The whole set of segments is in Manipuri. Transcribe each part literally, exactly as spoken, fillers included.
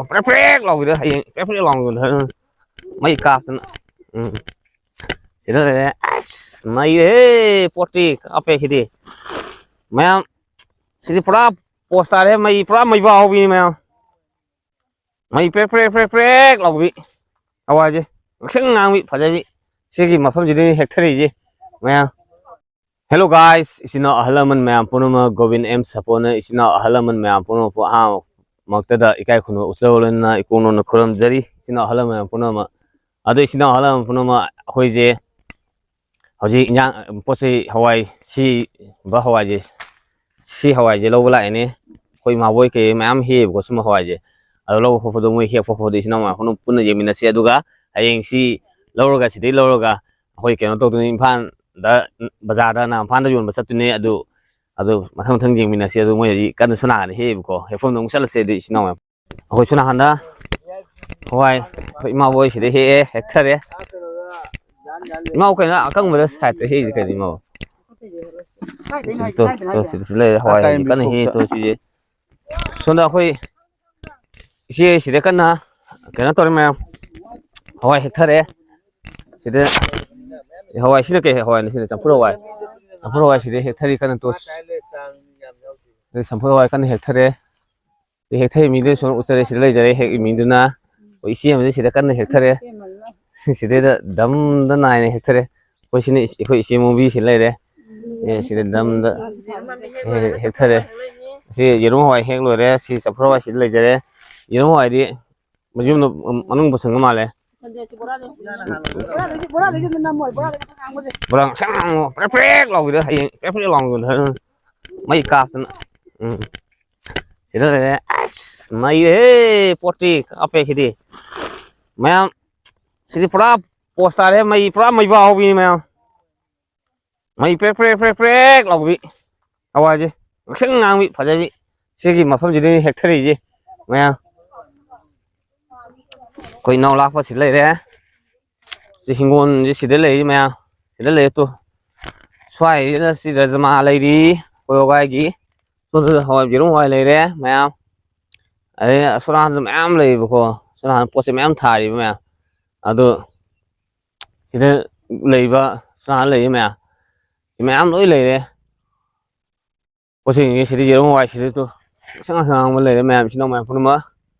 ꯄ꯭ꯔꯦꯛ ꯄ꯭ꯔꯦꯛ ꯂꯥꯎꯕꯤꯗ, ꯍꯌꯦꯡ ꯄ꯭ꯔꯦꯛ ꯄ꯭ꯔꯦꯛ ꯂꯥꯎꯕꯤꯗ ꯃꯩ ꯀꯥꯞꯇꯅ꯫ ꯎꯝ꯫ ꯁꯤꯗ ꯂꯩꯔꯦ꯫ ꯑꯁ, ꯃꯩ, ꯍꯦ, ꯄꯣꯠꯇꯤ ꯀꯥꯞꯄꯦ ꯁꯤꯗꯤ꯫ ꯃꯌꯥꯝ, ꯁꯤꯗꯤ ꯄꯨꯔꯥ ꯄꯣꯁ ꯇꯥꯔꯦ꯫ ꯃꯩ ꯄꯨꯔꯥ ꯃꯩꯕꯥ ꯍꯧꯕꯤꯅꯤ ꯃꯌꯥꯝ꯫ ꯃꯩ ꯄ꯭ꯔꯦꯛ ꯄ꯭ꯔꯦꯛ ꯄ꯭ꯔꯦꯛ ꯄ꯭ꯔꯦꯛ ꯂꯥꯎꯕꯤ꯫ ꯍꯋꯥꯏꯁꯦ ꯉꯛꯁꯪ ꯉꯥꯡꯕꯤ ꯐꯖꯕꯤ꯫ ꯁꯤꯒꯤ ꯃꯐꯝꯁꯤꯗꯅꯤ ꯍꯦꯛꯊꯔꯛꯏꯁꯦ ꯃꯌꯥꯝ꯫ Hello guys, ꯏꯆꯤꯟ ꯏꯅꯥꯎ ꯑꯍꯜ ꯂꯃꯟ ꯃꯌꯥꯝ ꯄꯨꯝꯅꯃꯛ, ꯒꯣꯕꯤꯟ ꯑꯦꯝ ꯁꯥꯄꯣꯟꯅ ꯏꯆꯤꯟ ꯏꯅꯥꯎ ꯑꯍꯜ ꯂꯃꯟ ꯃꯌꯥꯝ ꯄꯨꯝꯅꯃꯛꯄꯨ ꯑꯍꯥꯟꯕꯃꯛꯇꯗ ꯏꯀꯥꯏ ꯈꯨꯝꯅꯕ ꯎꯠꯆꯕ ꯂꯣꯏꯅꯅ ꯏꯀꯣꯛ ꯅꯣꯟꯅ ꯈꯨꯔꯨꯝꯖꯔꯤ, ꯏꯆꯤꯟ ꯏꯅꯥꯎ ꯑꯍꯜ ꯂꯃꯟ ꯃꯌꯥꯝ ꯄꯨꯝꯅꯃꯛ꯫ ꯑꯗꯣ ꯏꯆꯤꯟ ꯏꯅꯥꯎ ꯑꯍꯜ ꯂꯃꯟ ꯄꯨꯝꯅꯃꯛ, ꯑꯩꯈꯣꯏꯁꯦ ꯍꯧꯖꯤꯛ ꯏꯟꯖꯥꯡ, ꯄꯣꯠ ꯆꯩ, ꯍꯋꯥꯏ, ꯁꯤꯕ ꯍꯋꯥꯏꯁꯦ, ꯁꯤ ꯍꯋꯥꯏꯁꯦ ꯂꯧꯕ ꯂꯥꯛꯏꯅꯦ꯫ ꯑꯩꯈꯣꯏ ꯏꯃꯥꯕꯣꯏ ꯀꯩ ꯃꯌꯥꯝ ꯍꯦꯛꯑꯦꯕꯀꯣ ꯁꯨꯝꯕ ꯍꯋꯥꯏꯁꯦ꯫ ꯑꯗꯣ ꯂꯧꯕ ꯈꯣꯠꯄꯗꯣ ꯃꯣꯏ ꯍꯦꯛꯄ ꯈꯣꯠꯄꯗꯣ ꯏꯆꯤꯟ ꯏꯅꯥꯎ ꯃꯌꯥꯝ ꯄꯨꯟꯅ, ꯄꯨꯟꯅ ꯌꯦꯡꯃꯤꯟꯅꯁꯤ꯫ ꯑꯗꯨꯒ ꯍꯌꯦꯡ ꯁꯤ ꯂꯧꯔꯒ, ꯁꯤꯗꯩ ꯂꯧꯔꯒ ꯑꯩꯈꯣꯏ ꯀꯩꯅꯣ ꯇꯧꯗꯣꯏꯅꯤ, ꯏꯝꯐꯥꯜꯗ, ꯕꯖꯥꯔꯗ, ꯅꯥꯝꯐꯥꯟꯗ ꯌꯣꯟꯕ ꯆꯠꯇꯣꯏꯅꯦ꯫ ꯑꯗꯨ, ꯑꯗꯨ ꯃꯊꯪ ꯃꯊꯪ ꯌꯦꯡꯃꯤꯟꯅꯁꯤ꯫ ꯑꯗꯨ ꯃꯣꯏ ꯍꯧꯖꯤꯛ ꯀꯟꯅ ꯁꯣꯝ ꯅꯥꯀꯟꯗ ꯍꯦꯛꯑꯦꯕꯀꯣ꯫ ꯍꯦꯛꯐꯝꯗꯣ ꯑꯃꯨꯛ ꯆꯠꯂꯁꯦ꯫ ꯑꯗꯨ ꯏꯆꯤꯟ ꯏꯅꯥꯎ ꯃꯌꯥꯝ, ꯑꯩꯈꯣꯏ ꯁꯣꯝ ꯅꯥꯀꯟꯗ ꯍꯋꯥꯏ, ꯑꯩꯈꯣꯏ ꯏꯃꯥꯕꯣꯏ ꯁꯤꯗ ꯍꯦꯛꯑꯦ, ꯍꯦꯛꯊꯔꯦ꯫ ꯏꯃꯥꯕꯣꯏ ꯀꯩꯅꯣ ꯑꯀꯪꯕꯗ ꯁꯥꯏꯠꯇ ꯍꯦꯛꯏꯁꯦ ꯀꯩꯅꯣ ꯏꯃꯥꯕꯣꯏ? ꯁꯤ ꯇꯣ, ꯇꯣ, ꯁꯤꯗꯁꯨ ꯂꯩꯔꯦ ꯍꯋꯥꯏ, ꯀꯟꯅ ꯍꯦꯛꯏ ꯇꯣ ꯁꯤꯁꯦ꯫ ꯁꯣꯝꯗ ꯑꯩꯈꯣꯏ ꯏꯆꯦ ꯁꯤꯗ ꯀꯟꯅ ꯀꯩꯅꯣ ꯇꯧꯔꯤ ꯃꯌꯥꯝ꯫ ꯍꯋꯥꯏ ꯍꯦꯛꯊꯔꯦ꯫ ꯁꯤꯗ ꯍꯋꯥꯏ, ꯁꯤꯅ ꯀꯩ ꯍꯋꯥꯏꯅꯣ? ꯁꯤꯅ ꯆꯝꯐꯨꯠ ꯍꯋꯥꯏ꯫ ꯆꯝꯐꯨꯠ ꯍꯋꯥꯏ ꯁꯤꯗ ꯍꯦꯛꯊꯔꯤ ꯀꯟꯅ ꯇꯣ꯫ ꯁꯤꯗ ꯆꯝꯐꯨꯠ ꯍꯋꯥꯏ ꯀꯟꯅ ꯍꯦꯛꯊꯔꯦ꯫ ꯁꯤ ꯍꯦꯛꯊꯔꯤ ꯃꯤꯗꯨ ꯁꯨꯝ ꯎꯠꯆꯔꯦ꯫ ꯁꯤꯗ ꯂꯩꯖꯔꯦ ꯍꯦꯛꯏ ꯃꯤꯗꯨꯅ꯫ ꯑꯩꯈꯣꯏ ꯏꯆꯦ ꯑꯃꯁꯨ ꯁꯤꯗ ꯀꯟꯅ ꯍꯦꯛꯊꯔꯦ꯫ ꯁꯤꯗꯩꯗ ꯗꯝꯗ ꯅꯥꯏꯅ ꯍꯦꯛꯊꯔꯦ꯫ ꯑꯩꯈꯣꯏ ꯁꯤꯅ ꯏꯆꯦ-, ꯑꯩꯈꯣꯏ ꯏꯆꯦ ꯃꯣꯕꯤ ꯁꯤ ꯂꯩꯔꯦ꯫ ꯑꯦ, ꯁꯤꯗ ꯗꯝꯗ ꯍꯦꯛ-, ꯍꯦꯛꯊꯔꯦ꯫ ꯁꯤ ꯌꯦꯔꯨꯝ ꯍꯋꯥꯏ ꯍꯦꯛ ꯂꯣꯏꯔꯦ꯫ ꯁꯤ ꯆꯝꯐꯨꯠ ꯍꯋꯥꯏ ꯁꯤꯗ ꯂꯩꯖꯔꯦ꯫ ꯌꯦꯔꯨꯝ ꯍꯋꯥꯏꯗꯤ ꯃꯌꯨꯝꯗ ꯃꯅꯨꯡ ꯄꯨꯁꯟꯕ ꯃꯥꯜꯂꯦ꯫ ꯕꯣꯔꯥꯗꯩ, ꯕꯣꯔꯥꯗꯩꯁꯨ ꯅꯝꯃꯣꯏ, ꯕꯣꯔꯥꯗꯩ ꯉꯁꯪ ꯉꯥꯡꯕꯁꯦ꯫ ꯕꯣꯔꯥ ꯉꯁꯪ ꯉꯥꯡꯕ, ꯄ꯭ꯔꯦꯛ ꯄ꯭ꯔꯦꯛ ꯂꯥꯎꯕꯤꯗ, ꯍꯌꯦꯡ ꯄ꯭ꯔꯦꯛ ꯄ꯭ꯔꯦꯛ ꯂꯥꯎꯕꯤꯗ꯫ ꯃꯩ ꯀꯥꯞꯇꯅ꯫ ꯎꯝ꯫ ꯁꯤꯗ ꯂꯩꯔꯦ꯫ ꯑꯁ, ꯃꯩ ꯍꯦ, ꯄꯣꯠꯇꯤ ꯀꯥꯞꯄꯦ ꯁꯤꯗꯤ꯫ ꯃꯌꯥꯝ, ꯁꯤꯗꯤ ꯄꯨꯔꯥ ꯄꯣꯁ ꯇꯥꯔꯦ, ꯃꯩ ꯄꯨꯔꯥ ꯃꯩꯕꯥ ꯍꯧꯕꯤꯅꯤ ꯃꯌꯥꯝ꯫ ꯃꯩ ꯄ꯭ꯔꯦꯛ ꯄ꯭ꯔꯦꯛ ꯄ꯭ꯔꯦꯛ ꯄ꯭ꯔꯦꯛ ꯂꯥꯎꯕꯤ꯫ ꯍꯋꯥꯏꯁꯦ ꯉꯛꯁꯪ ꯉꯥꯡꯕꯤ ꯐꯖꯕꯤ꯫ ꯁꯤꯒꯤ ꯃꯐꯝꯁꯤꯗꯅꯤ ꯍꯦꯛꯊꯔꯛꯏꯁꯦ ꯃꯌꯥꯝ꯫ ꯑꯩꯈꯣꯏ ꯏꯅꯥꯎ ꯂꯥꯛꯄ ꯁꯤ ꯂꯩꯔꯦ꯫ ꯁꯤ ꯍꯤꯡꯒꯣꯜꯁꯦ ꯁꯤꯗ ꯂꯩꯔꯤ ꯃꯌꯥꯝ꯫ ꯁꯤꯗ ꯂꯩꯔꯦ ꯇꯨ꯫ ꯁ꯭ꯋꯥꯏꯁꯤꯗ ꯁꯤ ꯔꯖꯃꯥ ꯂꯩꯔꯤ꯫ ꯑꯩꯈꯣꯏ ꯋꯥꯒꯥꯏꯒꯤ꯫ ꯁꯣꯝꯗ ꯍꯋꯥꯏ, ꯌꯦꯔꯨꯝ ꯍꯋꯥꯏ ꯂꯩꯔꯦ ꯃꯌꯥꯝ꯫ ꯑꯗꯩ ꯑꯁꯣꯝ ꯅꯥꯀꯟꯗ ꯃꯌꯥꯝ ꯂꯩꯌꯦꯕꯀꯣ꯫ ꯑꯁꯣꯝ ꯅꯥꯀꯟꯗ ꯄꯣꯠꯁꯦ ꯃꯌꯥꯝ ꯊꯥꯔꯤꯕ ꯃꯌꯥꯝ꯫ ꯑꯗꯣ ꯁꯤꯗ ꯂꯩꯕ, ꯑꯁꯣꯝ ꯅꯥꯀꯟꯗ ꯂꯩꯔꯤ ꯃꯌꯥꯝ, ꯁꯤ ꯃꯌꯥꯝ ꯂꯣꯏ ꯂꯩꯔꯦ꯫ ꯄꯣꯠꯁꯤꯡꯁꯤ ꯁꯤꯗ ꯌꯦꯔꯨꯝ ꯍꯋꯥꯏ ꯁꯤꯗ ꯇꯨ ꯉꯁꯪ ꯉꯁꯪ ꯉꯥꯡꯕ ꯂꯩꯔꯦ ꯃꯌꯥꯝ, ꯏꯆꯤꯟ ꯏꯅꯥꯎ ꯃꯌꯥꯝ ꯄꯨꯝꯅꯃꯛ꯫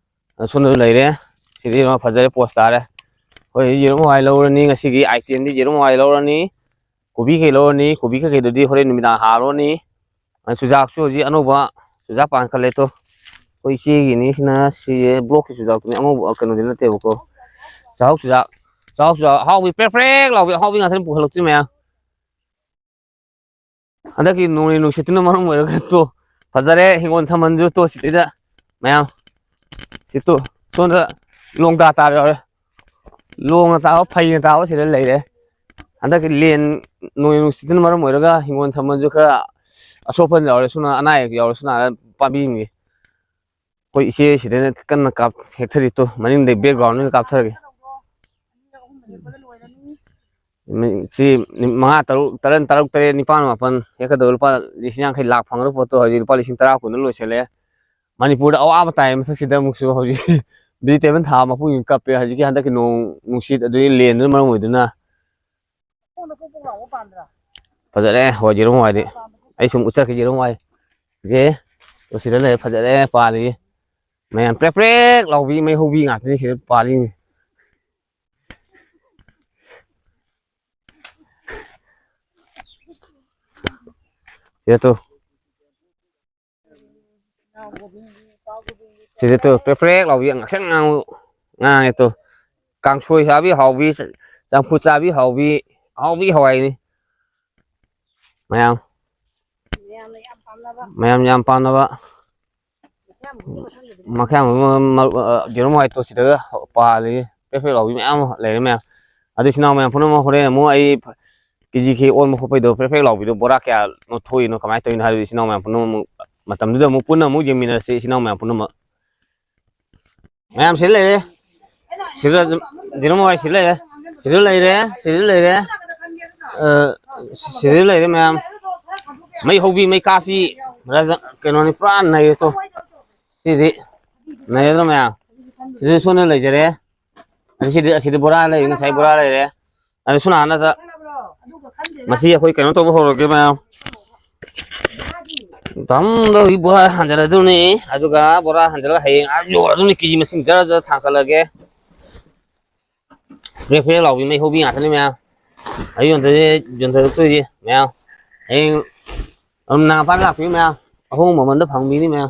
ꯑꯗ ꯁꯣꯝꯗꯁꯨ ꯂꯩꯔꯦ꯫ ꯁꯤꯗꯤ ꯌꯦꯔꯨꯝ ꯐꯖꯔꯦ, ꯄꯣꯁ ꯇꯥꯔꯦ꯫ ꯑꯩꯈꯣꯏ ꯌꯦꯔꯨꯝ ꯍꯋꯥꯏ ꯂꯧꯔꯅꯤ, ꯉꯁꯤꯒꯤ ꯑꯥꯏꯇꯦꯝꯗꯤ ꯌꯦꯔꯨꯝ ꯍꯋꯥꯏ ꯂꯧꯔꯅꯤ꯫ ꯀꯣꯕꯤ ꯀꯩ ꯂꯧꯔꯅꯤ, ꯀꯣꯕꯤ ꯀꯩꯀꯩꯗꯨꯗꯤ ꯍꯣꯔꯦꯟ ꯅꯨꯃꯤꯗꯥꯡ ꯍꯥꯔꯅꯤ꯫ ꯑꯗ ꯆꯨꯖꯥꯛꯁꯨ ꯍꯧꯖꯤꯛ ꯑꯅꯧꯕ ꯆꯨꯖꯥꯛ ꯄꯥꯟꯈꯠꯂꯦ ꯇꯣ꯫ ꯑꯩꯈꯣꯏ ꯏꯆꯦꯒꯤꯅꯤ ꯁꯤꯅ, ꯁꯤ ꯕ꯭ꯂꯣꯛꯀꯤ ꯆꯨꯖꯥꯛꯇꯨꯅꯤ, ꯑꯉꯧꯕ ꯀꯩꯅꯣꯗꯤ ꯅꯠꯇꯦꯕꯀꯣ꯫ ꯆꯥꯍꯧ ꯆꯨꯖꯥꯛ, ꯆꯥꯍꯧ ꯆꯨꯖꯥꯛ ꯑꯍꯥꯎꯕꯤ ꯄ꯭ꯔꯦꯛ ꯄ꯭ꯔꯦꯛ ꯂꯥꯎꯕꯤ ꯑꯍꯥꯎꯕꯤ ꯉꯥꯛꯇꯅꯤ ꯄꯨꯈꯠꯂꯛꯇꯣꯏ ꯃꯌꯥꯝ꯫ ꯍꯟꯗꯛꯀꯤ ꯅꯣꯡꯂꯩ ꯅꯨꯡꯁꯤꯠꯇꯨꯅ ꯃꯔꯝ ꯑꯣꯏꯔꯒ ꯇꯣ, ꯐꯖꯔꯦ ꯍꯤꯡꯒꯣꯜ ꯁꯝꯕꯜꯁꯨ ꯇꯣ ꯁꯤꯗꯩꯗ ꯃꯌꯥꯝ꯫ ꯁꯤ ꯇꯣ, ꯁꯣꯝꯗ ꯂꯣꯡꯗꯥ ꯇꯥꯕ ꯌꯥꯎꯔꯦ꯫ ꯂꯣꯡꯅ ꯇꯥꯕ, ꯐꯩꯅ ꯇꯥꯕ ꯁꯤꯗ ꯂꯩꯔꯦ꯫ ꯍꯟꯗꯛꯀꯤ ꯂꯦꯟ, ꯅꯣꯡꯂꯩ ꯅꯨꯡꯁꯤꯠꯇꯨꯅ ꯃꯔꯝ ꯑꯣꯏꯔꯒ ꯍꯤꯡꯒꯣꯜ ꯁꯝꯕꯜꯁꯨ ꯈꯔ ꯑꯁꯣꯛꯄ ꯌꯥꯎꯔꯦ꯫ ꯁꯣꯝꯅ ꯑꯅꯥ ꯑꯌꯦꯛ ꯌꯥꯎꯔꯦ꯫ ꯁꯣꯝꯅ ꯄꯥꯝꯕꯤꯁꯤꯡꯁꯦ ꯑꯩꯈꯣꯏ ꯏꯆꯦ ꯁꯤꯗꯅ ꯀꯟꯅ ꯀꯥꯞ ꯍꯦꯛꯊꯔꯤ ꯇꯣ, ꯃꯅꯤꯡꯗꯩ background ꯑꯣꯏꯅ ꯀꯥꯞꯊꯔꯒꯦ꯫ ꯁꯤ ꯃꯉꯥ, ꯇꯔꯨꯛ, ꯇꯔꯦꯠ, ꯇꯔꯨꯛ, ꯇꯔꯦꯠ, ꯅꯤꯄꯥꯟ, ꯃꯥꯄꯟ ꯍꯦꯛꯀꯗꯕ ꯂꯨꯄꯥ ꯂꯤꯁꯤꯡ ꯌꯥꯡꯈꯩ ꯂꯥꯛ ꯐꯪꯒꯗꯕ ꯄꯣꯠꯇꯣ ꯍꯧꯖꯤꯛ ꯂꯨꯄꯥ ꯂꯤꯁꯤꯡ ꯇꯔꯥ ꯀꯨꯟꯗ ꯂꯣꯏꯁꯤꯜꯂꯦ꯫ ꯃꯅꯤꯄꯨꯔꯗ ꯑꯋꯥꯕ ꯇꯥꯏ ꯃꯊꯛꯁꯤꯗ ꯑꯃꯨꯛꯁꯨ ꯍꯧꯖꯤꯛ vegetable ꯊꯥꯕ ꯃꯄꯨꯡ ꯀꯞꯄꯦ꯫ ꯍꯧꯖꯤꯛꯀꯤ ꯍꯟꯗꯛꯀꯤ ꯅꯣꯡ ꯅꯨꯡꯁꯤꯠ ꯑꯗꯨꯗꯒꯤ ꯂꯦꯟꯗꯨꯅ ꯃꯔꯝ ꯑꯣꯏꯗꯨꯅ꯫ ꯐꯖꯔꯦ ꯍꯋꯥꯏ ꯌꯦꯔꯨꯝ ꯍꯋꯥꯏꯗꯤ꯫ ꯑꯩ ꯁꯨꯝ ꯎꯠꯆꯔꯛꯀꯦ ꯌꯦꯔꯨꯝ ꯍꯋꯥꯏ꯫ ꯁꯦ, ꯁꯤꯗ ꯂꯩꯔꯦ, ꯐꯖꯔꯦ ꯄꯥꯜꯂꯤ꯫ ꯃꯌꯥꯝ ꯄ꯭ꯔꯦꯛ ꯄ꯭ꯔꯦꯛ ꯂꯥꯎꯕꯤ ꯃꯩ ꯍꯧꯕꯤ ꯉꯥꯛꯇꯅꯤ ꯁꯤꯗ ꯄꯥꯜꯂꯤ꯫ ꯁꯤꯗ ꯇꯨ꯫ ꯁꯤꯗ ꯇꯨ, ꯄ꯭ꯔꯦꯛ ꯄ꯭ꯔꯦꯛ ꯂꯥꯎꯕꯤ ꯉꯥꯛꯁꯪ ꯉꯥꯡꯕ ꯉꯥꯡꯉꯦ ꯇꯨ꯫ ꯀꯥꯡꯁꯣꯏ ꯆꯥꯕꯤ ꯍꯥꯎꯕꯤ, ꯆ-, ꯆꯝꯐꯨꯠ ꯆꯥꯕꯤ ꯍꯥꯎꯕꯤ, ꯍꯥꯎꯕꯤ ꯍꯋꯥꯏꯅꯤ꯫ ꯃꯌꯥꯝ꯫ ꯃꯌꯥꯝꯅ ꯌꯥꯝ ꯄꯥꯝꯅꯕ꯫ ꯃꯌꯥꯝ ꯌꯥꯝ ꯄꯥꯝꯅꯕ꯫ ꯃꯈꯥ ꯑꯃ ꯃ-, ꯃ-, ꯑ, ꯌꯦꯔꯨꯝ ꯍꯋꯥꯏ ꯇꯣꯠꯁꯤꯗꯒ ꯄꯥꯜꯂꯤ꯫ ꯄ꯭ꯔꯦꯛ ꯄ꯭ꯔꯦꯛ ꯂꯥꯎꯕꯤ ꯃꯌꯥꯝ ꯑꯃ ꯂꯩꯔꯦ ꯃꯌꯥꯝ꯫ ꯑꯗꯨ ꯏꯆꯤꯟ ꯏꯅꯥꯎ ꯃꯌꯥꯝ ꯄꯨꯝꯅꯃꯛ ꯍꯣꯔꯦꯟ ꯑꯃꯨꯛ ꯑꯩ ꯀꯦ ꯖꯤ ꯀꯦ ꯑꯣꯟꯕ ꯈꯣꯠꯄꯩꯗꯣ ꯄ꯭ꯔꯦꯛ ꯄ꯭ꯔꯦꯛ ꯂꯥꯎꯕꯤꯗꯣ ꯕꯣꯔꯥ ꯀꯌꯥꯅꯣ ꯊꯣꯛꯏꯅꯣ ꯀꯃꯥꯏꯅ ꯇꯧꯔꯤꯅꯣ ꯍꯥꯏꯕꯗꯨ ꯏꯆꯤꯟ ꯏꯅꯥꯎ ꯃꯌꯥꯝ ꯄꯨꯝꯅꯃꯛ ꯑꯃꯨꯛ ꯃꯇꯝꯗꯨꯗ ꯑꯃꯨꯛ ꯄꯨꯟꯅ ꯑꯃꯨꯛ ꯌꯦꯡꯃꯤꯟꯅꯁꯤ ꯏꯆꯤꯟ ꯏꯅꯥꯎ ꯃꯌꯥꯝ ꯄꯨꯝꯅꯃꯛ꯫ ꯃꯌꯥꯝ ꯁꯤꯗ ꯂꯩꯔꯦ꯫ ꯁꯤꯗ ꯑꯗꯨꯝ ꯌꯦꯔꯨꯝ ꯍꯋꯥꯏ ꯁꯤꯗ ꯂꯩꯔꯦ꯫ ꯁꯤꯗ ꯂꯩꯔꯦ꯫ ꯁꯤꯗ ꯂꯩꯔꯦ꯫ ꯑ, ꯁꯤꯗ ꯂꯩꯔꯦ ꯃꯌꯥꯝ꯫ ꯃꯩ ꯍꯧꯕꯤ, ꯃꯩ ꯀꯥꯞꯄꯤ꯫ ꯔꯥꯖ-, ꯀꯩꯅꯣꯅꯤ, ꯄꯨꯔꯥ ꯅꯩꯔꯦ ꯇꯣ꯫ ꯁꯤꯗꯤ ꯂꯩꯔꯗ꯭ꯔꯣ ꯃꯌꯥꯝ? ꯁꯤꯗ ꯁꯣꯝꯗ ꯂꯩꯖꯔꯦ꯫ ꯑꯗꯨ ꯁꯤꯗꯤ, ꯑꯁꯤꯗꯤ ꯕꯣꯔꯥ ꯂꯩ, ꯉꯁꯥꯏ ꯕꯣꯔꯥ ꯂꯩꯔꯦ꯫ ꯑꯗꯨ ꯁꯣꯝ ꯅꯥꯀꯟꯗ ꯃꯁꯤ ꯑꯩꯈꯣꯏ ꯀꯩꯅꯣ ꯇꯧꯕ ꯍꯧꯔꯒꯦ ꯃꯌꯥꯝ꯫ ꯇꯝꯗ ꯍꯧꯖꯤꯛ ꯕꯣꯔꯥ ꯍꯥꯟꯖꯔꯗꯧꯅꯤ꯫ ꯑꯗꯨꯒ ꯕꯣꯔꯥ ꯍꯥꯟꯖꯔꯒ ꯍꯌꯦꯡ ꯑꯥ ꯌꯧꯔꯗꯧꯅꯤ꯫ ꯀꯦ ꯖꯤ ꯃꯁꯤꯡ ꯖꯔ ꯖꯔ ꯊꯥꯡꯀꯠꯂꯒꯦ꯫ ꯄ꯭ꯔꯦꯛ ꯄ꯭ꯔꯦꯛ ꯂꯥꯎꯕꯤ ꯃꯩ ꯍꯧꯕꯤ ꯉꯥꯛꯇꯅꯤ ꯃꯌꯥꯝ꯫ ꯑꯩ ꯌꯣꯟꯊꯣꯛꯏ-, ꯌꯣꯟꯊꯣꯛꯇꯣꯏꯁꯦ ꯃꯌꯥꯝ꯫ ꯍꯌꯦꯡ ꯑꯗꯨꯝ ꯅꯥꯄꯥꯟ ꯂꯥꯛꯄꯤꯌꯨ ꯃꯌꯥꯝ꯫ ꯑꯍꯣꯡꯕ ꯃꯃꯜꯗ ꯐꯪꯕꯤꯅꯤ ꯃꯌꯥꯝ꯫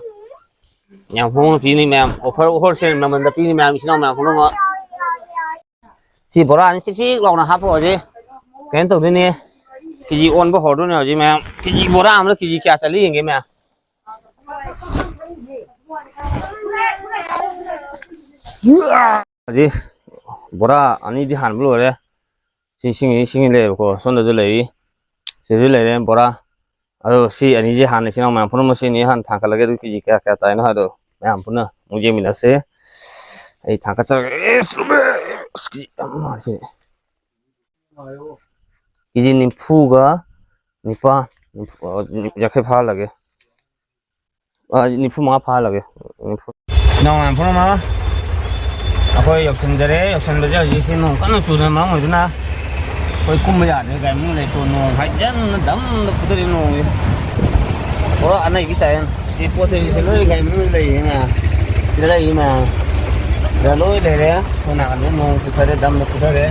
ꯌꯥꯝ ꯍꯣꯡꯅ ꯄꯤꯅꯤ ꯃꯌꯥꯝ꯫ ꯑꯣꯐꯔ, ꯍꯣꯜꯁꯦꯜ ꯃꯃꯜꯗ ꯄꯤꯅꯤ ꯃꯌꯥꯝ, ꯏꯆꯤꯟ ꯏꯅꯥꯎ ꯃꯌꯥꯝ ꯄꯨꯝꯅꯃꯛ꯫ ꯁꯤ ꯕꯣꯔꯥ ꯑꯅꯤ ꯆꯤꯛ ꯆꯤꯛ ꯂꯥꯎꯅ ꯍꯥꯞꯄ ꯍꯧꯖꯤꯛ ꯀꯩꯅꯣ ꯇꯧꯗꯣꯏꯅꯦ꯫ ꯀꯦ ꯖꯤ ꯑꯣꯟꯕ ꯍꯧꯔꯗꯣꯏꯅꯦ ꯍꯧꯖꯤꯛ ꯃꯌꯥꯝ꯫ ꯀꯦ ꯖꯤ ꯕꯣꯔꯥ ꯑꯃꯗ ꯀꯦ ꯖꯤ ꯀꯌꯥ ꯆꯠꯂꯤ ꯌꯦꯡꯒꯦ ꯃꯌꯥꯝ꯫ ꯍꯧꯖꯤꯛ ꯕꯣꯔꯥ ꯑꯅꯤꯗꯤ ꯍꯥꯟꯕ ꯂꯣꯏꯔꯦ꯫ ꯁꯤ ꯏꯁꯤꯡ, ꯏꯁꯤꯡ ꯂꯩꯌꯦꯕꯀꯣ, ꯁꯣꯝꯗꯁꯨ ꯂꯩꯔꯤ, ꯁꯤꯗꯁꯨ ꯂꯩꯔꯦ ꯕꯣꯔꯥ꯫ ꯑꯗꯣ ꯁꯤ ꯑꯅꯤꯁꯦ ꯍꯥꯟꯅ ꯏꯆꯤꯟ ꯏꯅꯥꯎ ꯃꯌꯥꯝ ꯄꯨꯝꯅꯃꯛ ꯁꯤ ꯑꯅꯤ ꯍꯥꯟꯅ ꯊꯥꯡꯒꯠꯂꯒꯦ, ꯑꯗꯨ ꯀꯦ ꯖꯤ ꯀꯌꯥ ꯀꯌꯥ ꯇꯥꯏꯅꯣ ꯍꯥꯏꯗꯣ ꯃꯌꯥꯝ ꯄꯨꯟꯅ ꯑꯃꯨꯛ ꯌꯦꯡꯃꯤꯟꯅꯁꯦ꯫ ꯑꯩ ꯊꯥꯡꯒꯠꯆꯔꯒꯦ꯫ ꯑꯦꯁ, ꯑꯁ, ꯀꯦ ꯖꯤ ꯑꯃ ꯁꯤ꯫ ꯀꯦ ꯖꯤ ꯅꯤꯐꯨꯒ ꯅꯤꯄꯥꯟ, ꯅꯤꯐꯨ, ꯑ, ꯌꯥꯡꯈꯩ ꯐꯥꯍꯜꯂꯒꯦ꯫ ꯑ, ꯅꯤꯐꯨ ꯃꯉꯥ ꯐꯥꯍꯜꯂꯒꯦ꯫ ꯅꯤꯐꯨ꯫ ꯏꯅꯥꯎ ꯃꯌꯥꯝ ꯄꯨꯝꯅꯃꯛ, ꯑꯩꯈꯣꯏ ꯌꯧꯁꯤꯟꯖꯔꯦ꯫ ꯌꯧꯁꯤꯟꯕꯁꯦ ꯍꯧꯖꯤꯛꯁꯤ ꯅꯣꯡ ꯀꯟꯅ ꯆꯨꯗꯨꯅ ꯃꯔꯝ ꯑꯣꯏꯗꯨꯅ ꯑꯩꯈꯣꯏ ꯀꯨꯝꯕ ꯌꯥꯗ꯭ꯔꯦ꯫ ꯒꯥꯔꯤ ꯃꯅꯨꯡ ꯂꯩꯇꯣ, ꯅꯣꯡ ꯍꯥꯏꯖꯟꯅ ꯗꯝꯗ ꯐꯨꯊꯔꯤ ꯅꯣꯡꯁꯦ꯫ ꯄꯨꯔꯥ ꯑꯅꯩꯕꯤ ꯇꯥꯏ꯫ ꯁꯤ ꯄꯣꯠ ꯆꯩꯁꯦ ꯂꯣꯏ ꯒꯥꯔꯤ ꯃꯅꯨꯡꯗ ꯂꯩꯌꯦ ꯃꯌꯥꯝ꯫ ꯁꯤꯗ ꯂꯩꯌꯦ ꯃꯌꯥꯝ꯫ ꯁꯤꯗ ꯂꯣꯏ ꯂꯩꯔꯦ꯫ ꯁꯣꯝ ꯅꯥꯀꯟꯗ ꯅꯣꯡ ꯆꯨꯊꯔꯦ, ꯗꯝꯗ ꯆꯨꯊꯔꯦ꯫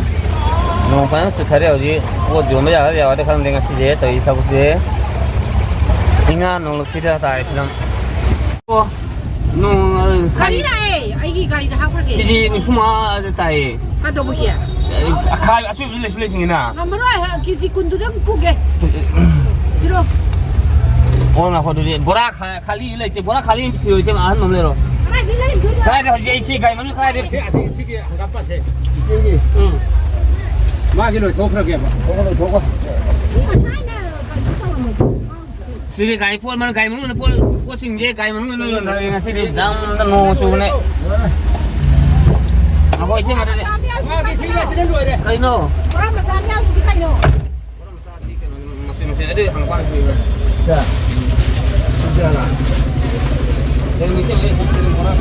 ꯅꯣꯡ ꯐꯖꯅ ꯆꯨꯊꯔꯦ ꯍꯧꯖꯤꯛ꯫ ꯄꯣꯠ ꯌꯣꯟꯕ ꯌꯥꯒꯗ꯭ꯔꯥ ꯌꯥꯔꯣꯏꯗ꯭ꯔꯥ ꯈꯪꯗꯦ ꯉꯁꯤꯁꯦ ꯇꯧꯔꯤ ꯊꯕꯛꯁꯦ꯫ ꯏꯉꯥ ꯅꯣꯡꯂꯛꯁꯤꯗ ꯇꯥꯔꯦ ꯐꯤꯂꯝ꯫ ꯑꯣ, ꯅꯣꯡ, ꯑ, ꯒꯥꯔꯤ ꯂꯥꯛꯑꯦ, ꯑꯩꯒꯤ ꯒꯥꯔꯤꯗ ꯍꯥꯞꯈ꯭ꯔꯒꯦ꯫ ꯀꯦ ꯖꯤ ꯅꯤꯐꯨ ꯃꯉꯥ ꯇꯥꯏꯌꯦ꯫ ꯀꯩꯗꯧꯕꯒꯤ? ꯑ, ꯑꯈꯥꯏ ꯑꯆꯣꯏꯕꯗꯤ ꯂꯩꯁꯨ ꯂꯩꯇ꯭ꯔꯤꯉꯩꯅ꯫ ꯉꯝꯃꯔꯣꯏ, ꯀꯦ ꯖꯤ ꯀꯨꯟꯗꯨꯗꯪ ꯄꯨꯒꯦ꯫ ꯄꯤꯔꯣ꯫ ꯑꯣ, ꯉꯥꯏꯈꯣ ꯑꯗꯨꯗꯤ꯫ ꯕꯣꯔꯥ ꯈꯥ-, ꯈꯥꯂꯤ ꯂꯩꯇꯦ, ꯕꯣꯔꯥ ꯈꯥꯂꯤ ꯑꯃ ꯊꯤꯔꯣ, ꯏꯇꯩꯃ, ꯑꯍꯟꯕ ꯑꯃ ꯂꯩꯔꯣ꯫ ꯀꯗꯥꯏꯗ ꯂꯩꯗꯣꯏꯅꯣ? ꯀꯗꯥꯏꯗ ꯍꯧꯖꯤꯛ ꯑꯩ ꯁꯤ ꯒꯥꯔꯤ ꯃꯅꯨꯡ ꯀꯗꯥꯏꯗ? ꯁꯤ, ꯑꯁꯤ, ꯁꯤꯒꯤ ꯍꯪꯒꯥꯝꯄꯥꯟꯁꯦ꯫ ꯏꯆꯦꯒꯤ꯫ ꯎꯝ꯫ ꯃꯥꯒꯤ ꯂꯣꯏꯊꯣꯛꯈ꯭ꯔꯒꯦꯕ꯫ ꯂꯣꯏꯊꯣꯛꯈꯣ꯫ ꯉꯁꯥꯏꯅ ꯀꯩꯅꯣ ꯇꯧꯔꯝꯃꯣꯏꯗ꯭ꯔꯣ? ꯁꯤꯒꯤ ꯒꯥꯔꯤ ꯄꯣꯠ ꯃꯅꯨꯡ, ꯒꯥꯔꯤ ꯃꯅꯨꯡꯗ ꯄꯣꯠ, ꯄꯣꯠꯁꯤꯡꯁꯦ ꯒꯥꯔꯤ ꯃꯅꯨꯡꯗ ꯂꯣꯏ ꯌꯣꯟꯊꯔꯦ ꯉꯁꯤꯗꯤ꯫ ꯗꯝꯗ ꯅꯣꯡ ꯆꯨꯕꯅꯦ꯫ ꯉꯥꯏꯈꯣ, ꯏꯇꯩꯃ, ꯑꯗꯨꯗꯤ꯫ ꯃꯥꯒꯤ ꯁꯤꯒ ꯁꯤꯅ ꯂꯣꯏꯔꯦ꯫ ꯀꯩꯅꯣ? ꯕꯣꯔꯥ ꯃꯆꯥ ꯑꯃ ꯌꯥꯎꯔꯤꯁꯤꯗꯤ ꯀꯩꯅꯣ? ꯕꯣꯔꯥ ꯃꯆꯥ ꯑꯁꯤ ꯀꯩꯅꯣꯅꯤ, ꯃꯆꯨ ꯃꯆꯨ꯫ ꯑꯗꯨ ꯍꯪꯒꯥꯝꯄꯥꯟ ꯁꯨꯏꯕ꯫ ꯑꯆꯥ꯫ ꯑꯗꯨ ꯌꯥꯔ꯫ ꯀꯩꯅꯣ, ꯃꯩꯇꯩ ꯃꯌꯦꯛ ꯁꯤ ꯀꯩꯅꯣ ꯕꯣꯔꯥ꯫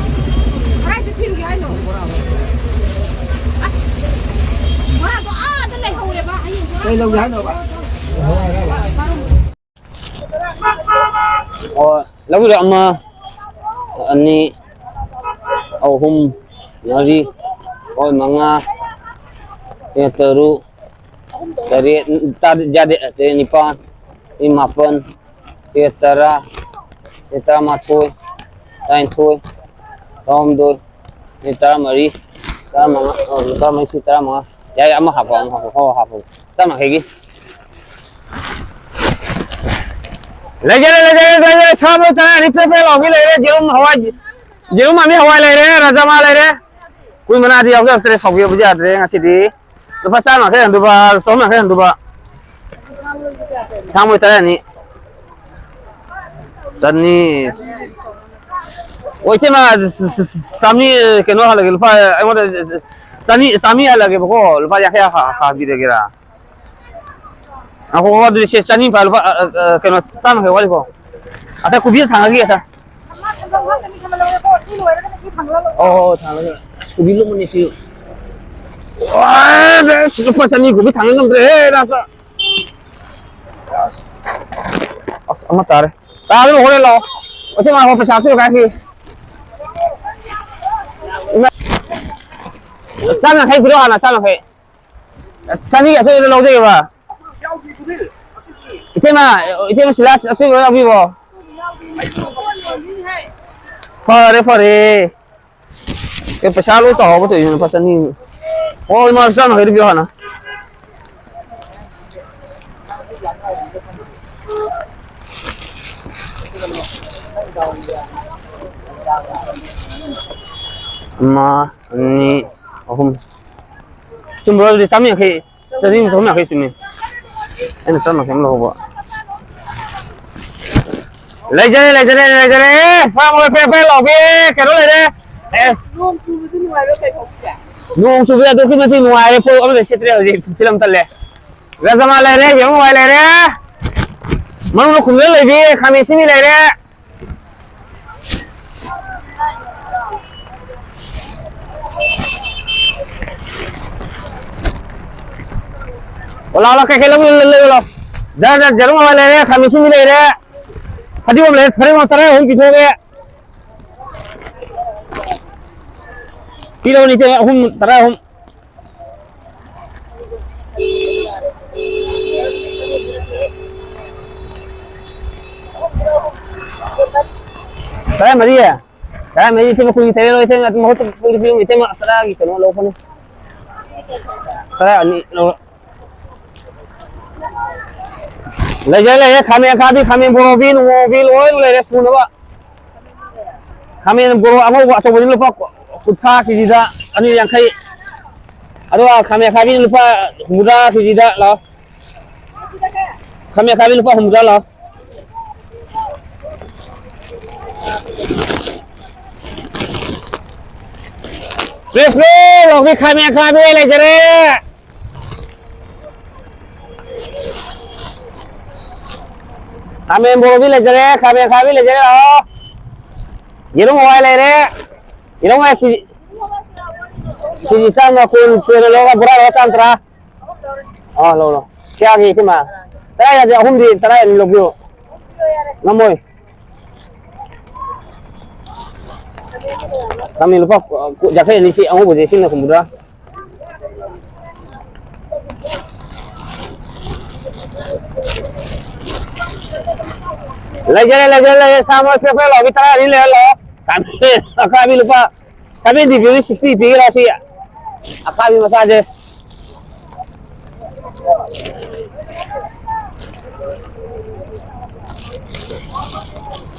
ꯀꯩ ꯂꯧꯒꯦ ꯍꯥꯏꯅꯣꯕ? ꯑꯣ, ꯂꯧꯕꯤꯔꯣ꯫ ꯑꯃ, ꯑꯅꯤ, ꯑꯍꯨꯝ, ꯃꯔꯤ, ꯍꯣꯏ, ꯃꯉꯥ, ꯁꯤ ꯇꯔꯨꯛ, ꯇꯔꯦꯠ, ꯇꯔꯦꯠ ꯌꯥꯗꯦ, ꯇꯔꯦꯠ, ꯅꯤꯄꯥꯜ, ꯁꯤ ꯃꯥꯄꯜ, ꯁꯤ ꯇꯔꯥ, ꯁꯤ ꯇꯔꯥꯃꯥꯊꯣꯏ, ꯇꯔꯥꯅꯤꯊꯣꯏ, ꯇꯔꯥꯍꯨꯝꯗꯣꯏ, ꯁꯤ ꯇꯔꯥꯃꯔꯤ, ꯇꯔꯥꯃꯉꯥ, ꯑ, ꯇꯔꯥꯃꯔꯤ, ꯁꯤ ꯇꯔꯥꯃꯉꯥ꯫ ꯌꯥꯏ, ꯑꯃ ꯍꯥꯞꯄꯣ, ꯑꯃ ꯍꯥꯞꯄꯣ, ꯍꯣꯏ, ꯍꯣꯏ, ꯍꯥꯞꯄꯣ꯫ ꯆꯥꯝ ꯌꯥꯡꯈꯩꯒꯤ꯫ ꯂꯩꯖꯔꯦ, ꯂꯩꯖꯔꯦ, ꯂꯩꯖꯔꯦ꯫ ꯁꯥ ꯃꯔꯣꯏ ꯇꯔꯥꯅꯤ ꯄ꯭ꯔꯦ ꯄ꯭ꯔꯦ ꯂꯥꯎꯕꯤ ꯂꯩꯔꯦ꯫ ꯌꯦꯔꯨꯝ, ꯍꯋꯥꯏ, ꯌꯦꯔꯨꯝ ꯑꯅꯤ, ꯍꯋꯥꯏ ꯂꯩꯔꯦ, ꯔꯖꯃꯥ ꯂꯩꯔꯦ꯫ ꯀꯨꯏ ꯃꯅꯥꯗꯤ ꯌꯥꯎꯖꯔꯛꯇ꯭ꯔꯦ, ꯁꯥꯎꯕꯤꯕꯗꯤ ꯌꯥꯗ꯭ꯔꯦ ꯉꯁꯤꯗꯤ꯫ ꯂꯨꯄꯥ ꯆꯥꯝ ꯌꯥꯡꯈꯩ ꯍꯟꯗꯨꯕ, ꯆꯍꯨꯝ ꯌꯥꯡꯈꯩ ꯍꯟꯗꯨꯕ꯫ ꯁꯥ ꯃꯔꯣꯏ ꯇꯔꯥꯅꯤ꯫ ꯆꯅꯤ꯫ ꯑꯣ, ꯏꯇꯩꯃ, ꯆꯥꯝꯃꯔꯤ, ꯀꯩꯅꯣ ꯍꯜꯂꯒꯦ, ꯂꯨꯄꯥ, ꯑꯩꯉꯣꯟꯗ ꯆꯅꯤ, ꯆꯥꯝꯃꯔꯤ ꯍꯜꯂꯒꯦꯕꯀꯣ, ꯂꯨꯄꯥ ꯌꯥꯡꯈꯩ ꯍꯥ-, ꯍꯥꯞꯄꯤꯔꯒꯦꯔꯥ? ꯉꯥꯏꯈꯣ, ꯑꯗꯨꯗꯤ ꯁꯦ ꯆꯅꯤ ꯐꯥ ꯂꯨꯄꯥ, ꯑ, ꯑ, ꯑ, ꯀꯩꯅꯣ, ꯆꯥꯝꯃ ꯈꯛ ꯋꯥꯠꯂꯤꯀꯣ? ꯑꯗ ꯀꯣꯕꯤ ꯊꯥꯡꯉꯒꯦ, ꯑꯗ꯫ ꯑꯣ, ꯍꯣ, ꯍꯣ, ꯊꯥꯡꯉꯒꯦ꯫ ꯑꯁ, ꯀꯣꯕꯤ ꯂꯨꯝꯃꯅꯤ ꯁꯤ꯫ ꯋꯥ, ꯑꯁ, ꯂꯨꯄꯥ ꯆꯅꯤ ꯀꯣꯕꯤ ꯊꯥꯡꯉ ꯉꯝꯗ꯭ꯔꯦꯍꯦ, ꯅꯥꯁꯥ꯫ ꯑꯁ, ꯑꯃ ꯇꯥꯔꯦ꯫ ꯇꯥꯗꯅ ꯍꯣꯔꯦꯟ ꯂꯥꯛꯑꯣ꯫ ꯑꯣ, ꯁꯤ ꯉꯥꯏꯈꯣ, ꯄꯩꯁꯥ ꯍꯥꯞꯆꯤꯜꯂꯨ ꯀꯥꯏ ꯁꯤ꯫ ꯏꯃꯥ꯫ ꯆꯥꯝ ꯌꯥꯡꯈꯩ ꯄꯤꯔꯛꯑꯣ ꯍꯥꯟꯅ, ꯆꯥꯝ ꯌꯥꯡꯈꯩ꯫ ꯆꯅꯤꯒꯤ ꯑꯆꯣꯏꯕꯗ ꯂꯧꯖꯒꯦꯕ꯫ ꯏꯇꯩꯃ, ꯏꯇꯩꯃ ꯁꯤꯂꯥ ꯑꯆꯣꯏꯕ ꯌꯥꯎꯕꯤꯕ꯭ꯔꯣ? ꯐꯔꯦ, ꯐꯔꯦ꯫ ꯑꯦ, ꯄꯩꯁꯥ ꯂꯣꯏ ꯇꯧꯍꯧꯕ ꯇꯧꯔꯤꯁꯤꯅ ꯂꯨꯄꯥ ꯆꯅꯤ꯫ ꯑꯣ, ꯏꯃꯥ, ꯆꯥꯝ ꯌꯥꯡꯈꯩꯗꯤ ꯄꯤꯌꯨ ꯍꯥꯟꯅ꯫ ꯑꯃ, ꯑꯅꯤ, ꯑꯍꯨꯝ꯫ ꯆꯨꯝꯕ꯭ꯔꯣ? ꯑꯗꯨꯗꯤ ꯆꯥꯝ ꯌꯥꯡꯈꯩ꯫ ꯆꯅꯤ ꯆꯍꯨꯝ ꯌꯥꯡꯈꯩ ꯆꯨꯝꯃꯤ꯫ ꯑꯩꯅ ꯆꯥꯝ ꯌꯥꯡꯈꯩ ꯑꯃ ꯂꯧꯍꯧꯕ꯫ ꯂꯩꯖꯔꯦ, ꯂꯩꯖꯔꯦ, ꯂꯩꯖꯔꯦ꯫ ꯁꯥ ꯃꯔꯣꯏ ꯄꯦ ꯄꯦ ꯂꯥꯎꯕꯤ꯫ ꯀꯩꯅꯣ ꯂꯩꯔꯦ꯫ ꯑꯦ꯫ ꯅꯣꯡ ꯆꯨꯕꯁꯨ ꯅꯨꯡꯉꯥꯏꯕ꯭ꯔꯥ ꯀꯩꯅꯣ ꯍꯧꯖꯤꯛꯁꯦ? ꯅꯣꯡ ꯆꯨꯕꯁꯦ ꯑꯗꯨꯛꯀꯤ ꯃꯇꯤꯛ ꯅꯨꯡꯉꯥꯏꯔꯦ꯫ ꯄꯣꯠ ꯑꯃꯠꯇ ꯁꯦꯠꯇ꯭ꯔꯦ ꯍꯧꯖꯤꯛ꯫ ꯐꯤꯂꯝ ꯇꯠꯂꯦ꯫ ꯔꯖꯃꯥ ꯂꯩꯔꯦ, ꯌꯦꯔꯨꯝ ꯍꯋꯥꯏ ꯂꯩꯔꯦ꯫ ꯃꯅꯨꯡꯗ ꯈꯨꯝꯖꯤꯜꯂ ꯂꯩꯕꯤ ꯈꯥꯃꯦꯟ ꯑꯁꯤꯟꯕꯤ ꯂꯩꯔꯦ꯫ ꯑꯣ, ꯂꯥꯛꯑꯣ, ꯂꯥꯛꯑꯣ, ꯀꯩꯀꯩ ꯂꯧꯕꯤꯌꯨ, ꯂꯩꯌꯨ, ꯂꯥꯛꯑꯣ꯫ ꯖꯔ, ꯖꯔ, ꯖꯔ, ꯍꯋꯥꯏ ꯂꯩꯔꯦ, ꯈꯥꯃꯦꯟ ꯑꯁꯤꯟꯕꯤ ꯂꯩꯔꯦ, ꯐꯗꯤꯒꯣꯝ ꯂꯩꯔꯦ, ꯐꯗꯤꯒꯣꯝ ꯇꯔꯥ ꯑꯍꯨꯝ ꯄꯤꯊꯣꯛꯑꯒꯦ꯫ ꯄꯤꯔꯛꯑꯣꯅꯦ, ꯏꯆꯦ, ꯑꯍꯨꯝ, ꯇꯔꯥ ꯑꯍꯨꯝ꯫ ꯇꯔꯥ ꯃꯔꯤ꯫ ꯇꯔꯥ ꯃꯔꯤ, ꯏꯇꯩꯃ, ꯀꯨꯟꯒꯤ ꯇꯔꯦꯠ ꯂꯧꯔꯣ, ꯏꯇꯩꯃ, ꯑꯗꯨꯝ ꯃꯍꯨꯠꯇ ꯀꯨꯟꯒꯤ ꯄꯤꯌꯨ, ꯏꯇꯩꯃ, ꯇꯔꯥꯒꯤ ꯀꯩꯅꯣ ꯂꯧꯔꯛꯄꯅꯤ꯫ ꯇꯔꯥ ꯑꯅꯤ ꯂꯧꯔꯣ꯫ ꯂꯩꯖꯔꯦ, ꯂꯩꯔꯦ, ꯈꯥꯃꯦꯟ ꯑꯈꯥꯕꯤ, ꯈꯥꯃꯦꯟ ꯕꯣꯔꯣꯕꯤ, ꯅꯨꯡꯉꯧꯕꯤ, ꯂꯣꯏ ꯂꯩꯔꯦ ꯁꯨꯅꯕ꯫ ꯈꯥꯃꯦꯟ ꯕꯣꯔꯣ ꯑꯉꯧꯕ ꯑꯆꯧꯕꯗꯤ ꯂꯨꯄꯥ ꯀꯨꯟꯊ꯭ꯔꯥ ꯀꯦꯖꯤꯗ, ꯑꯅꯤ ꯌꯥꯡꯈꯩ꯫ ꯑꯗꯨꯒ ꯈꯥꯃꯦꯟ ꯑꯈꯥꯕꯤ ꯂꯨꯄꯥ ꯍꯨꯝꯐꯨꯇꯔꯥ ꯀꯦꯖꯤꯗ, ꯂꯥꯛꯑꯣ꯫ ꯈꯥꯃꯦꯟ ꯑꯈꯥꯕꯤ ꯂꯨꯄꯥ ꯍꯨꯝꯐꯨꯇꯔꯥ, ꯂꯥꯛꯑꯣ꯫ ꯐ꯭ꯔꯦꯁ ꯐ꯭ꯔꯦꯁ ꯂꯥꯎꯕꯤ ꯈꯥꯃꯦꯟ ꯑꯈꯥꯕꯤ ꯂꯩꯖꯔꯦ꯫ ꯈꯥꯃꯦꯟ ꯕꯣꯔꯣꯕꯤ ꯂꯩꯖꯔꯦ, ꯈꯥꯃꯦꯟ ꯑꯈꯥꯕꯤ ꯂꯩꯖꯔꯦ, ꯂꯥꯛꯑꯣ꯫ ꯌꯦꯔꯨꯝ ꯍꯋꯥꯏ ꯂꯩꯔꯦ꯫ ꯌꯦꯔꯨꯝ ꯍꯋꯥꯏ ꯀꯦꯖꯤ, ꯀꯦꯖꯤ ꯆꯥꯝꯃ ꯀꯨꯟ ꯆꯣꯏꯅ ꯂꯧꯔꯒ ꯕꯣꯔꯥ ꯂꯧꯔ ꯆꯥꯝꯃ ꯇꯔꯥ꯫ ꯑꯥ, ꯂꯧ, ꯂꯧ꯫ ꯀꯌꯥꯒꯤ, ꯏꯇꯩꯃ? ꯇꯔꯥ ꯌꯥꯗꯦ, ꯑꯍꯨꯝꯗꯤ ꯇꯔꯥ ꯑꯅꯤ ꯂꯧꯕꯤꯌꯨ꯫ ꯉꯝꯃꯣꯏ꯫ ꯈꯥꯃꯦꯟ ꯂꯨꯄꯥ ꯌꯥꯡꯈꯩ ꯑꯅꯤ ꯁꯤ ꯑꯉꯧꯕꯁꯦ, ꯁꯤꯅ ꯍꯨꯝꯐꯨꯇꯔꯥ꯫ ꯂꯩꯖꯔꯦ, ꯂꯩꯖꯔꯦ, ꯂꯩꯖꯔꯦ꯫ ꯁꯥ ꯃꯔꯣꯏ ꯄꯦꯄꯔ ꯂꯥꯎꯕꯤ ꯇꯔꯥ ꯑꯅꯤ ꯂꯩꯔ ꯂꯥꯛꯑꯣ꯫ ꯈꯥꯃꯦꯟ ꯑꯈꯥꯕꯤ ꯂꯨꯄꯥ ꯁꯚꯦꯟꯇꯤ ꯄꯤꯕꯤ, ꯁꯤꯛꯁꯇꯤ ꯄꯤꯒꯦꯔꯥ ꯁꯤ ꯑꯈꯥꯕꯤ ꯃꯆꯥꯁꯦ?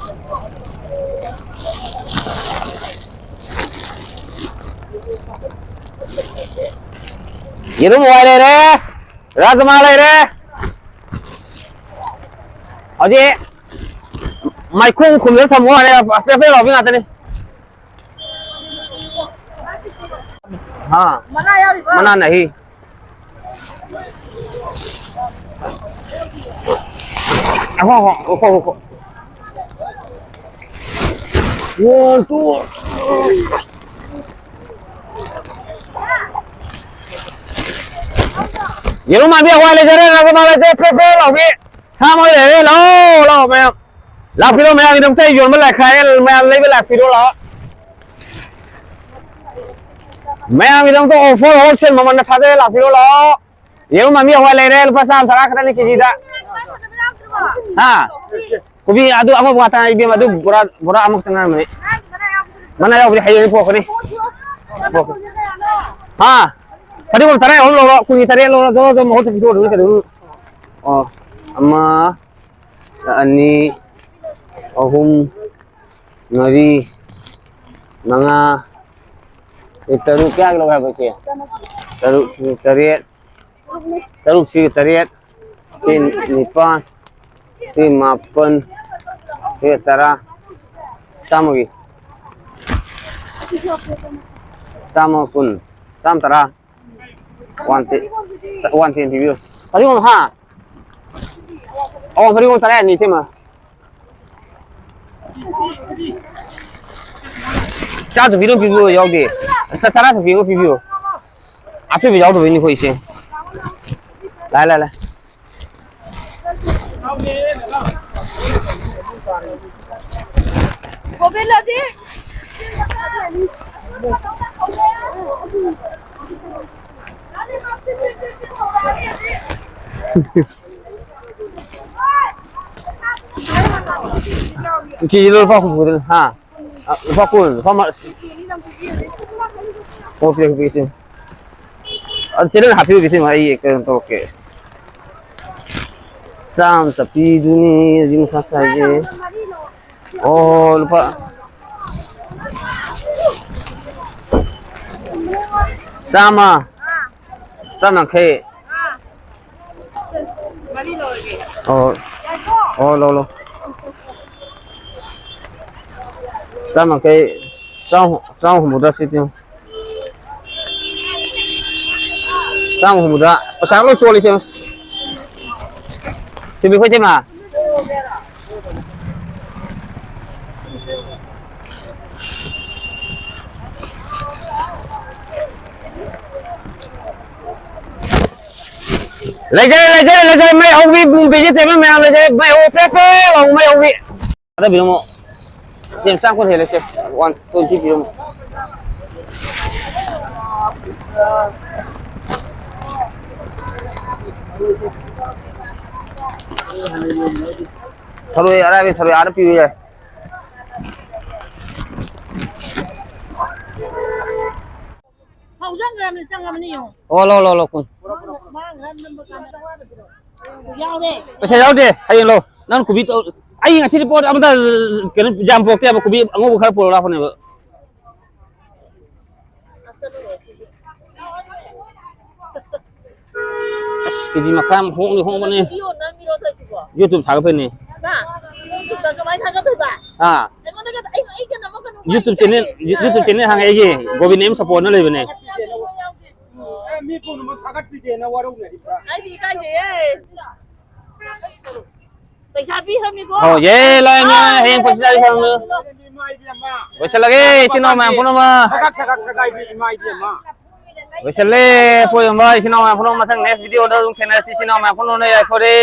ꯌꯦꯔꯨꯝ ꯍꯋꯥꯏ ꯂꯩꯔꯦ, ꯔꯥꯖꯃꯥ ꯂꯩꯔꯦ꯫ ꯍꯧꯖꯤꯛ ꯃꯥꯏꯈꯨꯝ ꯈꯨꯝꯗ ꯊꯝꯃꯨ ꯍꯥꯏꯔꯦ, ꯄꯦꯄꯦ ꯂꯥꯎꯕꯤ ꯉꯥꯛꯇꯅꯤ꯫ हाँ, मना नहीं। हाँ, हाँ, रुको, रुको। One, two. ꯌꯦꯔꯨꯝ ꯃꯥꯟꯕꯤ ꯍꯋꯥꯏ ꯂꯩꯖꯔꯦ, ꯔꯥꯖꯃꯥ ꯂꯩꯖꯔꯦ, ꯄ꯭ꯔꯦ ꯄ꯭ꯔꯦ ꯂꯥꯎꯕꯤ꯫ ꯁꯥ ꯃꯣꯏ ꯂꯩꯔꯦ, ꯂꯥꯛꯑꯣ, ꯂꯥꯛꯑꯣ ꯃꯌꯥꯝ꯫ ꯂꯥꯛꯄꯤꯔꯣ, ꯃꯌꯥꯝꯒꯤꯗꯃꯛꯇ ꯌꯣꯟꯕ ꯂꯥꯛꯈꯥꯏꯔꯦ, ꯃꯌꯥꯝ ꯂꯩꯕ ꯂꯥꯛꯄꯤꯔꯣ, ꯂꯥꯛꯑꯣ꯫ ꯃꯌꯥꯝꯒꯤꯗꯃꯛꯇ offer wholesale ꯃꯃꯜꯗ ꯊꯥꯖꯔꯦ, ꯂꯥꯛꯄꯤꯔꯣ, ꯂꯥꯛꯑꯣ꯫ ꯌꯦꯔꯨꯝ ꯃꯥꯟꯕꯤ ꯍꯋꯥꯏ ꯂꯩꯔꯦ, ꯂꯨꯄꯥ ꯆꯥꯝ ꯇꯔꯥ ꯈꯛꯇꯅꯤ ꯀꯦꯖꯤꯗ꯫ ꯍꯥ? ꯀꯣꯕꯤ ꯑꯗꯨ ꯑꯉꯧꯕ ꯉꯥꯛꯇ ꯉꯥꯏ, ꯏꯕꯦꯝꯃ, ꯑꯗꯨ ꯕꯣꯔꯥ, ꯕꯣꯔꯥ ꯑꯃꯈꯛꯇ ꯉꯥꯏꯔꯝꯃꯅꯤ꯫ ꯃꯅꯥ ꯌꯥꯎꯕꯗꯤ ꯍꯌꯦꯡ ꯄꯨꯔꯛꯀꯅꯤ꯫ ꯄꯨꯔꯛꯀꯅꯤ꯫ ꯍꯥ? ꯐꯗꯤꯒꯣꯝ ꯇꯔꯥ ꯑꯍꯨꯝ ꯂꯧꯔꯣ, ꯀꯨꯟꯒꯤ ꯇꯔꯦꯠ ꯂꯧꯔꯣ, ꯖꯣꯔꯣ ꯖꯣꯔꯣ ꯃꯍꯨꯠꯇ ꯄꯤꯊꯣꯛꯑꯣ, ꯑꯗꯨꯝ ꯀꯩꯗꯧꯅꯤ? ꯑꯣ, ꯑꯃ, ꯑꯅꯤ, ꯑꯍꯨꯝ, ꯃꯔꯤ, ꯃꯉꯥ, ꯑꯦ, ꯇꯔꯨꯛ ꯀꯌꯥꯒꯤ ꯂꯧꯒꯦ ꯍꯥꯏꯕ ꯏꯆꯦ? ꯇꯔꯨꯛ, ꯇꯔꯦꯠ, ꯇꯔꯨꯛ ꯁꯤꯒ ꯇꯔꯦꯠ, ꯁꯤ ꯅꯤꯄꯥꯟ, ꯁꯤ ꯃꯥꯄꯟ, ꯁꯤ ꯇꯔꯥ, ꯆꯥꯝꯃꯒꯤ, ꯆꯥꯝꯃ ꯀꯨꯟ, ꯆꯥꯝꯃ ꯇꯔꯥ, one ten, one ten ꯄꯤꯕꯤꯌꯨ꯫ ꯐꯗꯤꯒꯣꯝ, ꯍꯥ? ꯑꯣ, ꯐꯗꯤꯒꯣꯝ ꯇꯔꯥ ꯑꯅꯤ, ꯏꯇꯩꯃ꯫ ꯆꯥꯗꯕꯤꯗꯣ ꯄꯤꯕꯤꯌꯣ, ꯌꯥꯎꯗꯦ꯫ ꯇꯔꯥ ꯈꯛ ꯄꯤꯕꯤꯌꯣ, ꯄꯤꯕꯤꯌꯣ꯫ ꯑꯆꯣꯏꯕ ꯌꯥꯎꯗꯕꯩꯅꯤꯀꯣ ꯏꯆꯦ꯫ ꯂꯥꯏ, ꯂꯥꯏ, ꯂꯥꯏ꯫ ꯀꯣꯕꯦꯂꯥꯗꯤ? ꯀꯦꯖꯤꯗ ꯂꯨꯄꯥ ꯍꯨꯝꯐꯨꯗ, ꯍꯥ? ꯑ, ꯂꯨꯄꯥ ꯀꯨꯟ, ꯂꯨꯄꯥ ꯃ-, ꯑꯣ, ꯄꯤꯔꯛꯀꯦ, ꯄꯤꯔꯛꯀꯦ, ꯏꯆꯦ꯫ ꯑ, ꯆꯦ, ꯅꯪ ꯍꯥꯞꯄꯤꯌꯨ, ꯏꯆꯦ, ꯑꯩ ꯀꯩꯅꯣ ꯇꯧꯔꯛꯀꯦ꯫ ꯆꯥꯝ ꯆꯠꯄꯤꯗꯨꯅꯤ ꯍꯧꯖꯤꯛ ꯃꯊꯥ ꯁꯥꯏꯁꯦ꯫ ꯑꯣ, ꯂꯨꯄꯥ ꯆꯥꯝꯃ, ꯆꯥꯝ ꯌꯥꯡꯈꯩ꯫ ꯑꯣ, ꯑꯣ, ꯂꯧ, ꯂꯧ꯫ ꯆꯥꯝ ꯌꯥꯡꯈꯩ, ꯆꯥꯝ, ꯆꯥꯝ ꯍꯨꯝꯐꯨꯗ ꯁꯤ ꯄꯤꯌꯨ꯫ ꯆꯥꯝ ꯍꯨꯝꯐꯨꯗ ꯄꯩꯁꯥ ꯂꯣꯏ ꯆꯣꯜꯂꯤ, ꯏꯇꯩꯃ꯫ ꯊꯤꯟꯕꯤꯈꯣ, ꯏꯇꯩꯃ꯫ ꯂꯩꯖꯔꯦ, ꯂꯩꯖꯔꯦ, ꯂꯩꯖꯔꯦ꯫ ꯃꯩ ꯍꯧꯕꯤ, vegetable ꯃꯌꯥꯝ ꯂꯩꯖꯔꯦ꯫ ꯃꯩ ꯍꯧꯕꯤ, ꯄ꯭ꯔꯦ ꯄ꯭ꯔꯦ ꯂꯥꯎ ꯃꯩ ꯍꯧꯕꯤ꯫ ꯑꯗ ꯄꯤꯔꯝꯃꯣ꯫ ꯁꯦ, ꯆꯥꯝ ꯀꯨꯟ ꯍꯦꯜꯂꯦ, ꯁꯦ꯫ One twenty ꯄꯤꯔꯝꯃꯣ꯫ ꯊꯔꯣꯏ ꯑꯔꯥꯏꯕ ꯊꯔꯣꯏ ꯑꯥꯗ ꯄꯤꯌꯨ ꯌꯥꯏ꯫ ꯍꯧꯖꯤꯛ ꯆꯪꯈ꯭ꯔꯕꯅꯤ, ꯆꯪꯉꯕꯅꯤ ꯌꯦꯡꯉꯣ꯫ ꯑꯣ, ꯂꯧ, ꯂꯧ, ꯂꯧ, ꯀꯨꯟ꯫ ꯌꯥꯎꯔꯦ꯫ ꯄꯩꯁꯥ ꯌꯥꯎꯗꯦ, ꯍꯌꯦꯡ ꯂꯧ꯫ ꯅꯪ ꯀꯣꯕꯤ ꯇꯧ-, ꯑꯩ ꯉꯁꯤꯗꯤ ꯄꯣꯠ ꯑꯃꯇ, ꯀꯩꯅꯣ, ꯌꯥꯝ ꯄꯣꯔꯛꯇꯦꯕ, ꯀꯣꯕꯤ ꯑꯉꯧꯕ ꯈꯔ ꯄꯣꯔꯛꯑꯣ ꯂꯥꯛꯄꯅꯦꯕ꯫ ꯑꯁ, ꯀꯦꯖꯤ ꯃꯈꯥꯏ ꯑꯃ ꯍꯣꯡꯗꯤ ꯍꯣꯡꯕꯅꯦ꯫ ꯚꯤꯗꯤꯑꯣ ꯅꯝꯃꯤꯔꯣ ꯇꯧꯏꯁꯤꯕꯣ? YouTube ꯊꯥꯒꯠꯄꯩꯅꯦ꯫ ꯍꯥ? YouTube-ꯇ ꯀꯃꯥꯏꯅ ꯊꯥꯒꯠꯇꯣꯏꯕ? ꯑꯥ꯫ ꯑꯩꯉꯣꯟꯗꯒ ꯑꯩ, ꯑꯩꯒ ꯅꯝꯃꯛꯀꯅꯨ, YouTube channel, ꯍꯥꯏꯌꯦ꯫ YouTube channel ꯍꯥꯡꯉꯦ ꯑꯩꯒꯤ, ꯒꯣꯕꯤꯟꯗ ꯑꯦꯝ ꯁꯄꯣꯔꯠꯅ ꯂꯩꯕꯅꯦ꯫ ꯑꯦ, ꯃꯤ ꯄꯨꯝꯅꯃꯛ ꯊꯥꯒꯠꯄꯤꯗꯦꯅ ꯋꯥꯔꯧꯅꯔꯤꯕ꯭ꯔꯥ? ꯑꯩꯗꯤ ꯏꯀꯥꯏꯖꯩꯌꯦ꯫ ꯄꯩꯁꯥ ꯄꯤꯈ꯭ꯔꯕꯅꯤꯀꯣ꯫ ꯍꯣ, ꯌꯦ, ꯂꯥꯏ, ꯃꯤ, ꯍꯌꯦꯡ ꯄꯩꯁꯥ ꯄꯤꯈ꯭ꯔꯕꯅꯤ꯫ ꯏꯃꯥ ꯏꯕꯦꯝꯃ꯫ ꯂꯣꯏꯁꯤꯜꯂꯒꯦ, ꯏꯆꯤꯟ ꯏꯅꯥꯎ ꯃꯌꯥꯝ ꯄꯨꯝꯅꯃꯛ꯫ ꯁꯒꯥꯛ ꯁꯒꯥꯛ ꯁꯒꯥꯏꯕꯤ ꯏꯃꯥ ꯏꯕꯦꯝꯃ꯫ ꯂꯣꯏꯁꯤꯜꯂꯦ, ꯄꯣꯠ ꯌꯣꯟꯕ ꯏꯆꯤꯟ ꯏꯅꯥꯎ ꯃꯌꯥꯝ ꯄꯨꯝꯅꯃꯛ꯫ ꯃꯊꯪ next video-ꯗ ꯑꯗꯨꯝ ꯊꯦꯡꯅꯔꯁꯤ, ꯏꯆꯤꯟ ꯏꯅꯥꯎ ꯃꯌꯥꯝ ꯄꯨꯝꯅꯃꯛ ꯌꯥꯏꯐꯔꯦ꯫